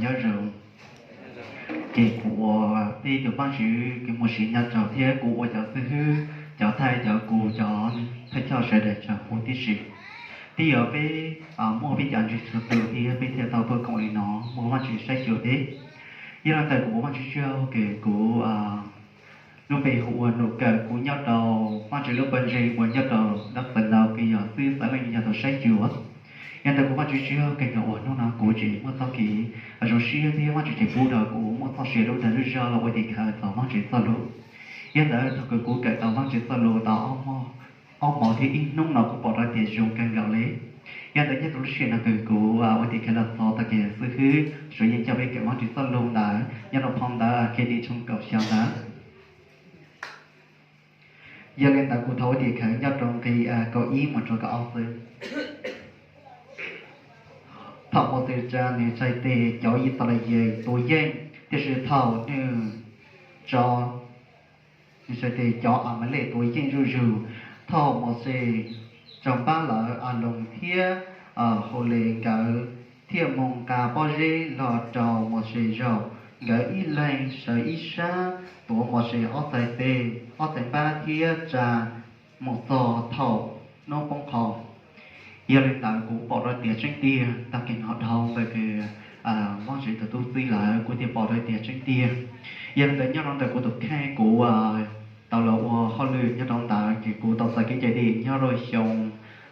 Nyob zoo, ces kuv ua peb tus Vajtswv kev muaj sia nyob rau thiab kuv ua cov xib hwb, cov thaij, cov kuv, cov thawj coj sawv daws tsaug huv tib si. Twb yog peb muaj peb cov ntseeg txhua tus thiab peb thiaj tau tuaj koom li no muaj Vajtswv saib xyuas peb. Yog li ntawd kuv ua Vajtswv tsaug, ces kuv lub npe hu ua Num Kawm, kuv nyob rau Vajtswv lub pawg ntseeg uas nyob rau Dublin no, kuv yog xib hwb xeev Leej, yog tus saib xyuas. Yog ntawd kuv Vajtswv tsaug kawg nkaus uas hnub no kuv tseem muaj txoj kev zoo siab thiab Vajtswv tseem pub rau kuv muaj txoj sia dub dag zej zog los ua tim khawv txog Vajtswv txoj lus. Yog ntawd thaum kawg kuv kawm tau Vajtswv txoj lus tau ob hmo, ob hmo thiab ib hnub no kuv pom tau tias zoo kawg nkaus li. Yog ntawd nyob rau lub sij hawm no kawg kuv ua tim khawv los txog tag kis xib hwb Suav yeej coj peb kawm Vajtswv txoj lus ntawd nyob rau phau ntawv Khiav Dim tshooj kaum xya ntawd. Yog li ntawd kuv thov ua tim khawv nyob rau nqe kaum ib mus rau kaum ob xwb. Thaum Mauxes tsa nws txhais tes cov Yixalayees tua yeej, tiam sis thaum nws tso nws txhais tes cov Amalej tua yeej zuj zus, Thaum Mauxes raug npab lawm, Aloos thiab Haules nkawd thiaj mus nqa pob zeb los rau Mauxes zaum. Nkawd ib leeg sawv ib sab, tuav Mauxes ob txhais tes, ob txhais npab thiab tsa mus txog thaum hnub poob qho. Yog li ntawd kuv pom rau tias tseeb tiag, tag kis no dhau ntawm kws Vajtswv tus tub txib lawm kuv thiaj pom rau tias tseeb tiag. Yog li ntawd nyob rau ntawm kuv tus kheej kuv tau los ua hauj lwm nyob rau ntawd ces kuv tau txais kev cai dis nyob rau xyoo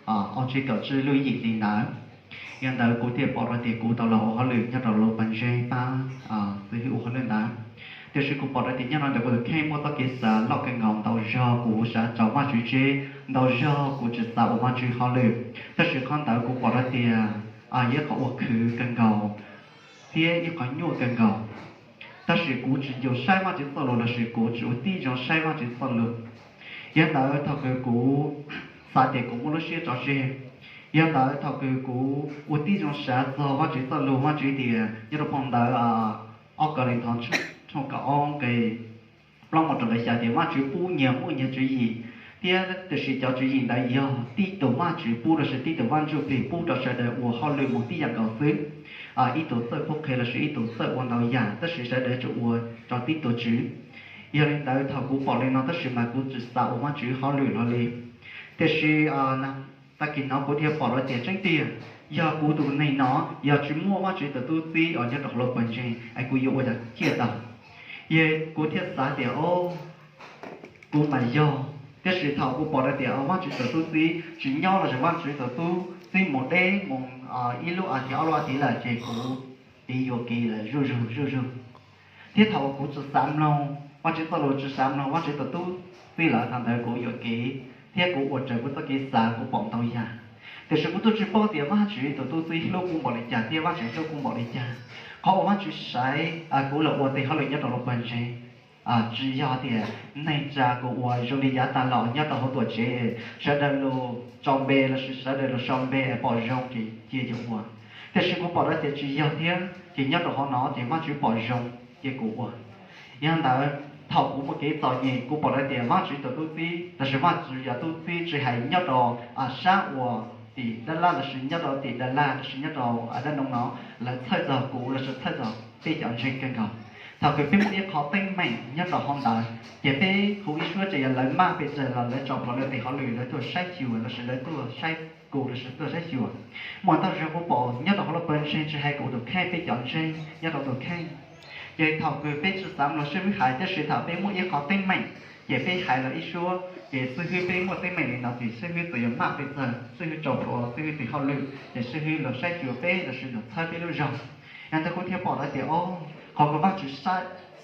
ob txhiab kaum tsib lub yim hli ntawd. Yog ntawd kuv thiaj pom rau tias kuv tau los ua hauj lwm nyob rau lub pas ntseeg pab xib hwb ua hauj lwm ntawd. Tiam sis kuv pom rau tias nyob rau ntawm kuv tus kheej muaj txoj kev xav loj kawg nkaus, ntau zog kuv xav rau Vajtswv tsev, ntau zog kuv tsis xav ua Vajtswv hauj lwm. Tab sis qhov ntawd kuv pom rau tias yog ib qhov uas khwv kawg nkaus thiab ib qhov nyuaj kawg nkaus. Tab sis kuv tsis nco saib Vajtswv txoj lus lossis kuv tsis ua tib zoo saib Vajtswv txoj lus. Yog ntawd thaum kws kuv xav tias kuv muaj lub siab tso tseg, yog ntawd thaum kws kuv ua tib zoo sav txog Vajtswv txoj lus, Vajtswv tias nyob rau phau ntawv ob Kauleethaus tshooj kaum ob nqe plaub mus rau nqe xya tias Vajtswv pub nyias muaj nyias tswv yim, thiab tiam sis cov tswv yim ntawd yog tib tug Vajtswv pub lossis tib tug Vaj Ntsujplig pub rau sawv daws ua hauj lwm mus tib yam nkaus xwb. Ib tug txawj qhuab qhia lossis ib tug txawj ua ntau yam, tab sis sawv daws tsuas ua rau tib tug Tswv. Yog li ntawd thaum kuv pom li no tab sis mas kuv tsis xav ua Vajtswv hauj lwm hlo li. Tiam sis tag kis no kuv thiaj pom rau tias tseeb tiag, yog kuv tus neeg no yog tsis muaj Vajtswv tus tub txib os nyob rau hauv lub pas ntseeg es kuv yuav ua cas ciaj tau. Yog kuv thiaj xav tias o, kuv mas yog, tiam sis thaum kuv pom rau tias Vajtswv tus tub txib tsis nyob lossis Vajtswv tus tub txib mus deb mus ib lub as thiv ob lub as thiv lawm ces kuv tiv yuam kev lawm zuj zug zuj zug. Thiab thaum uas kuv tsis xav mloog Vajtswv txoj lus, tsis xav mloog Vajtswv tus tub txib lawm, thaum ntawd kuv yuam kev thiab kuv ua raws kuv txoj kev xav, kuv pom ntau yam. Tiam sis kuv twb tsis paub tias Vajtswv tus tub txib hlub kuv npaum li cas thiab Vajtswv hlub kuv npaum li cas. Qhov uas Vajtswv xaiv kuv los ua tes hauj lwm nyob rau lub pas ntseeg tsis yog tias neeg tsa kuv ua zoo li yav tag los nyob rau hauv tuam tsev, sawv daws los tso npe lossis sawv daws los sau npe es pom zoo ces cia yuav ua. Tiam sis kuv pom rau tias tsis yog thiab, ces nyob rau hauv no ces Vajtswv pom zoo cia kuv ua. Yog ntawd, thaum kuv muaj kev txom nyem kuv pom rau tias Vajtswv tus tub txib lossis Vajtswv yog tub txib tsis hais nyob rau sab uas tim Dab Laj lossis nyob rau tim Dab Laj lossis nyob rau Dab Noo no, lawv txhawj txog kuv lossis txhawj txog peb cov ntseeg kawg nkaus. Thaum kws peb muaj ib qho teeb meem nyob rau hauv ntawd ces peb hu ib suab tseem yog lawv maj pes tsawg los lawv tso plhuav lawv tes hauj lwm, lawv tuaj saib xyuas lossis lawv tuaj saib kuv lossis tuaj saib xyuas. Muaj ntau zaus kuv pom nyob rau hauv lub pas ntseeg tsis hais kuv tus kheej, peb cov ntseeg nyob rau tus kheej, ces thaum kws peb tsis xav mloog xib hwb hais, tiam sis thaum peb muaj ib qho teeb meem ces peb hais los ib suab ces xib hwb, peb muaj teeb meem li no ces xib hwb txawm yuav maj pes tsawg, xib hwb tso plhuav xib hwb tes hauj lwm ces xib hwb los saib xyuas peb lossis los txhawb peb lub zog. Yog ntawd kuv thiaj pom rau tias o, qhov kws Vajtswv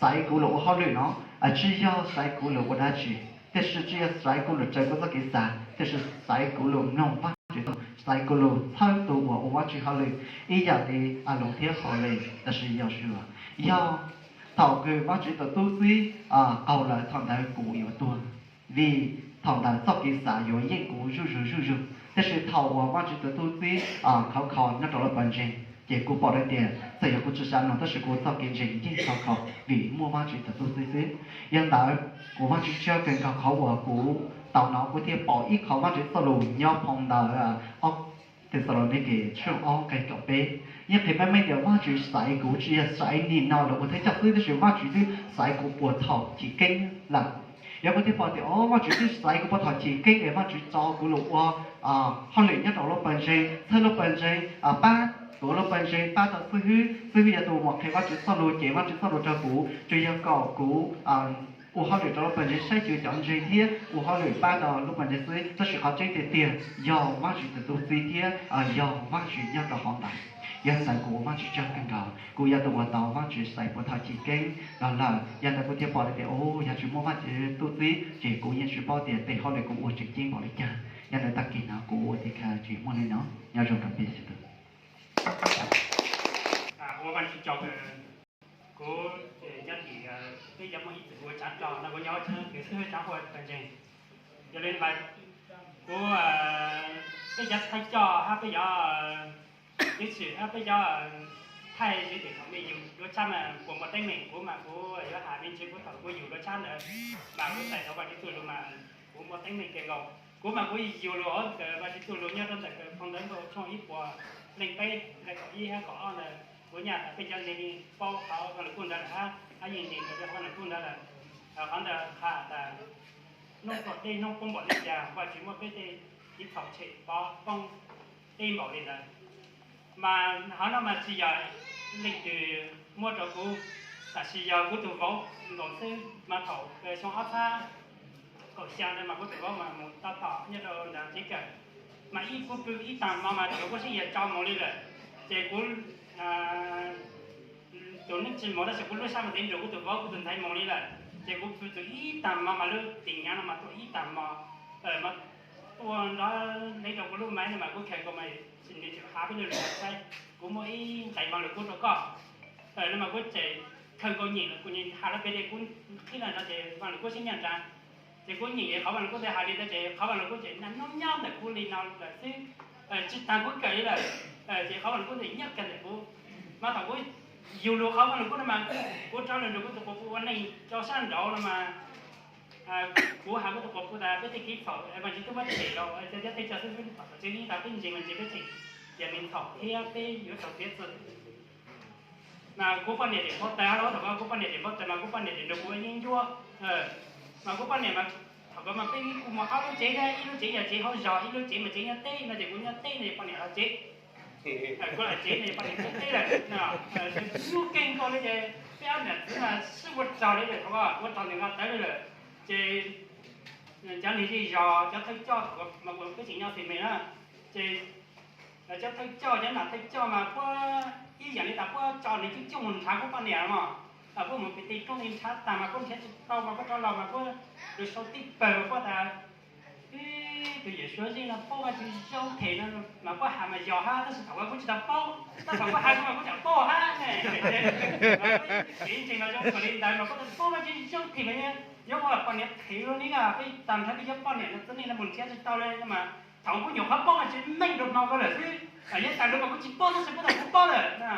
xaiv kuv los ua hauj lwm no tsis yog xaiv kuv los ua dab tsi, tiam sis tsis yog xaiv kuv los raws kuv txoj kev xav, tiam sis xaiv kuv los mloog Vajtswv, xaiv kuv los txhawb tus uas ua Vajtswv hauj lwm ib yam li Aloos thiab Haules lossis Yausuas. Yog thaum kws Vajtswv tus tub txib qaug lawm, thaum ntawd kuv yuav tuag, vim thaum ntawd txoj kev xav yuav yeej kuv zuj zus zuj zus. Tiam sis thaum uas Vajtswv tus tub txib khov kho nyob rau lub pas ntseeg, ces kuv pom rau tias txawm yog kuv tsis xav mloog tab sis kuv txoj kev ntseeg yeej khov kho vim muaj Vajtswv tus tub txib xwb. Yog ntawd kuv Vajtswv tsaug kawg nkaus qhov uas kuv tau no kuv thiaj pom ib qho Vajtswv txoj lus nyob phau ntawv Thexalaunikes tshooj ob nqe kaum peb. Yeej qhia meej meej tias Vajtswv xaiv kuv tsis yog xaiv nim no los ua thawj coj xwb, tab sis Vajtswv twb xaiv kuv puag thaum chiv keeb lawm. Yog kuv thiaj pom tias o, Vajtswv twb xaiv kuv puag thaum chiv keeb es Vajtswv tso kuv los ua hauj lwm nyob rau lub pas ntseeg, txhawb lub pas ntseeg, pab tuav lub pas ntseeg, pab tau xib hwb, xib hwb yog tus mus qhia Vajtswv txoj lus, cev Vajtswv txoj lus rau kuv, tsuas yog kom kuv ua hauj lwm rau lub pas ntseeg, saib xyuas cov ntseeg thiab ua hauj lwm pab rau lub pas ntseeg xwb. Tab sis qhov tseeb tiag tiag yog Vajtswv tus tub txib thiab yog Vajtswv nyob rau hauv ntawd. Yog li ntawd kuv ua Vajtswv tsaug kawg nkaus, kuv yog tus uas tau Vajtswv xaiv puag thaum chiv keeb los lawm. Yog ntawd kuv thiaj pom tias o, yog tsis muaj Vajtswv tub txib ces kuv yeej tsis paub tias tej hauj lwm kuv ua tseem ceeb npaum li cas. Yog ntawd tag kis no kuv ua tim khawv tsis muaj li no. Nyob zoo rau peb sawv daws. Ua Vajtswv tsaug, kuv nyob tim, peb cov muaj ib txwm ua tsav rog no, kuv nyob ua tsav rog, xib hwb tsav huaj pas ntseeg. Yog li mas kuv, peb cov thawj coj hab peb cov tib si hab peb cov thaij li tim thaum me yug dua tshab mas kuv muaj teeb meem, kuv mas kuv yuav has me ntsis kuv thaum kuv yug dua tshab ntawd mas kuv txais tau Vajtswv txuj lus mas kuv muaj teeb meem kawg nkaus. Kuv mas kuv yug lug hauv ntawm Vaj Tswv txuj lug nyob rau ntawm Phau Ntawv Nkauj tshooj ib puas leej peb nqe kaum ib hab kaum ob ntawd, kuv nyaj tas peb cov ntseeg paub qhov Vaj Lug Kub ntawd lawm hab, hab yeej ntseeg tau Vaj Lug Kub ntawd lawm. Qhov ntawd qha tas hnub poob deb hnub poob npaum li cas Vaj Tswv muab peb tej kev txhaum tshem pov poob deb npaum li ntawd. Mas qhov no mas tsis yog leej twg muab rau kuv, tab sis yog kuv tus vauv nkaus xwb. Mas thaum xyoo ob txhab kaum xya ntawd mas kuv tus vauv mas mus tab tom nyob rau ntawm tsev kawm, mas ib kuv pw ib tag hmo mas tsuav kuv siab nyiam tso mus li lawm. Ces kuv tus neej tsis mus tab sis kuv lub sab mas tev nrug kuv tus vauv kuv tus ntxhais mus li lawm. Ces kuv pw txug ib tag hmo mas lub tis nyav no mas tuaj ib tag hmo, mas tuaj nrov ntev rau kuv lub maiv no mas kuv khaws nkaus mas nws tseem hav peb lug lug saib, kuv muab ib nqes Vaj Lug Kub rau koj. No mas kuv tseem khaws nkaus nyeem lawm, kuv nyeem has lawm pem ces kuv qhib lawm no ces Vaj Lug Kub sib nyiag nrad. Ces kuv nyeem qhov Vaj Lug Kub ntawd hais li ntawd ces qhov Vaj Lug Kub ces nyob nyob ntawm kuv li no lawm xwb, tsis tas kuv kawm li lawm. Ces qhov Vaj Lug Kub ntawd nyob kawg ntawm kuv. Mas thaum kuv yug lug qhov Vaj Lug Kub no mas kuv rov lug nrug kuv tus quas pug ua neej rau sab nraud no mas kuv has kuv tus quas pug tas peb tej kev txhaum Vaj Tswv twb muab tshem los cov tej cov xwb xwb, thaum tseem ib tas peb ntseeg Vaj Tswv peb tseem yog neeg txhaum thiab peb yuav raug txiav txim. Mas kuv poj niam tseem npau taws, thaum ko kuv poj niam tseem npau taws mas kuv poj niam tseem nrug kuv ua yeeb ncuab. Mas kuv poj niam mas thaum ko mas peb kuj muaj ob lub tsev thiab, ib lub tsev yog tsev hauv zos, ib lub tsev mas tsev nyob teb no ces kuv nyob teb no poj niam los tsev. Kuv los tsev no poj niam nyob teb lawm. Hnub kawg nkaus li ces peb ob niam txiv mas sib ua rog li lawm, thaum ko ua rog ntawm nqaj tawv li lawm. Ces cov neeg zej zos cov thawj coj thaum ko mas kuv peb tseem nyob xis mes na, ces cov thawj coj cov nam thawj coj mas puab ib yam li tas puab tso neeg coob coob mus nrhav kuv poj niam no. Puab mus pem tej roob tej nrhav tag mas puab nrhiav tsis tau mas puab rov los mas puab lug sau teb pawg mas puab tas, ib tug yawm suav zej no paub Vaj Tswv zoo them no mas puab has mas yog hab, tab sis thaum ko kuv tsis tau paub, tab thaum puab has mas kuv tseem paub hab ne. Kev ntseeg no zoo kawg li ntawd mas puab tas paub Vaj Tswv zoo them mas yuav ua poj niam them li no, peb tag nrho peb cov poj niam no txawm neeg no mus nrhiav tsis tau li no mas thaum kuv nyuam qhuav paub mas tsis meej rau hmo ko lawm xwb. Yog tas nrho mas kuv tsis paub tab sis puab tas kuv paub lawm na.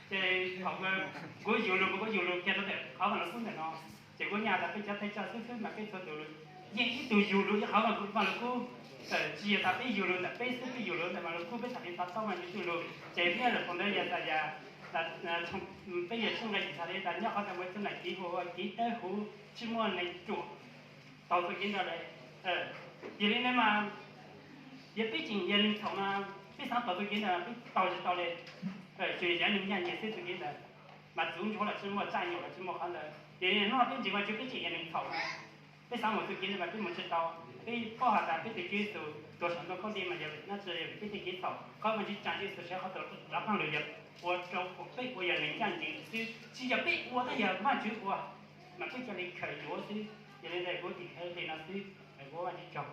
Ces thaum kuv yug lug mas kuv yug lug kiag rau ntawm qhov Vaj Lug Kub ntawm no, ces kuv nyaj tas peb cov thawj coj xwb xwb mas peb txhua tus yeej ib tug yug lug ib qhov Vaj Lug Kub. Tsis yog tas peb yug lug ntawm peb xwb, peb yug lug ntawm Vaj Lug Kub peb tham li to taub mas yus tug lug ces peb lawm qhov ntawd yog tas yog peb yog tshooj nqe yim txhais li tas nyob qhov ntawd mus txog nram kev hu ua kev dawb huv, tsis muaj neeg ruam taug txoj kev ntawd li. Yog li ntawd mas yog peb tseem yog neeg txhaum mas peb xaav taug txoj kev ntawd peb taug tsis tau li. Tsuas yog cov neeg ncaj ncees xwb txoj kev ntawd, mas txuv ntsuav los tsis muaj, txaj nyuam los tsis muaj qhov ntawd. Yog li ntawd hnub no peb ntseeg Vaj Tswv peb tseem yog neeg txhaum mas peb xaav mus txoj kev ntawd mas peb mus tsis tau. Peb paub has tas peb tus Tswv Yexus tuag saum ntoo khaub lig mas yog vim no tsis yog vim peb tej kev txhaum, qhov Vaj Tswv tsa Tswv Yexus sawv qhov txaus rov qaab lug yog ua rau peb ua yog neeg ncaj ncees xwb, tsis yog peb ua tab yog Vaj Tswv ua, mas peb ca li khaws yuav xwb. Yog li ntawd kuv tseem hais li no xwb, kuv ua Vaj Tswv tsaug.